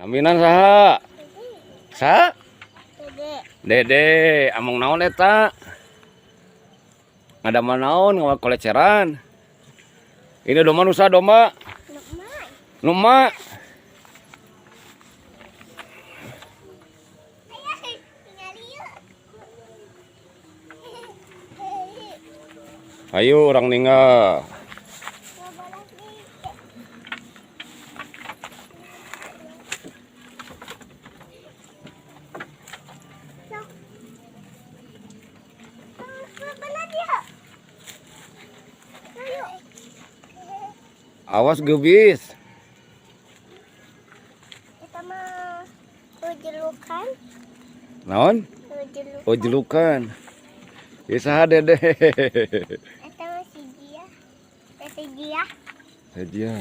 Namina saha? Sa? Dede. Dede, among naon eta? Ngadamel naon ngawalkoleceran? Ini domba nu saha domba? Nu emak. Nu emak. Ayo, tingali yuk. Ayo urang ningal. Ngabolas deui. Sok. Sok, bener ya. Ayo. Awas gebis. Eta mah ujelukan, Naon? Ujelukan. Oh, jelukan. Ieu saha Dede? Eta mah si Gia. Si Gia. Saja.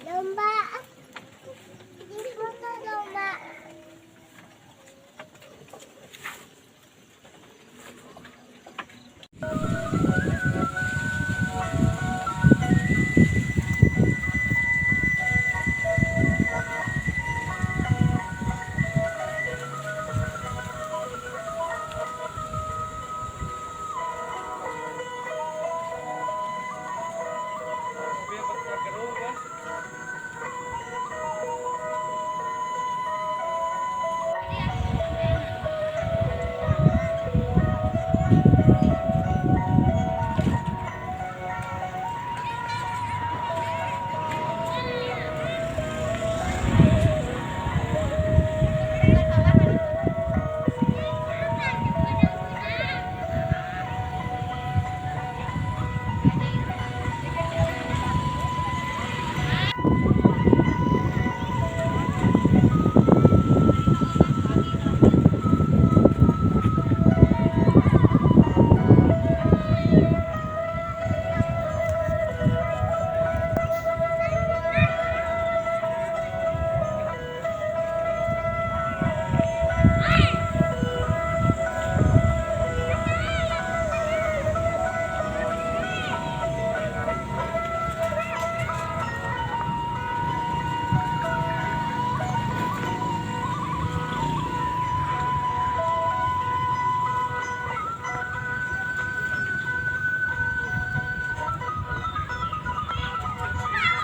Domba. Di foto domba.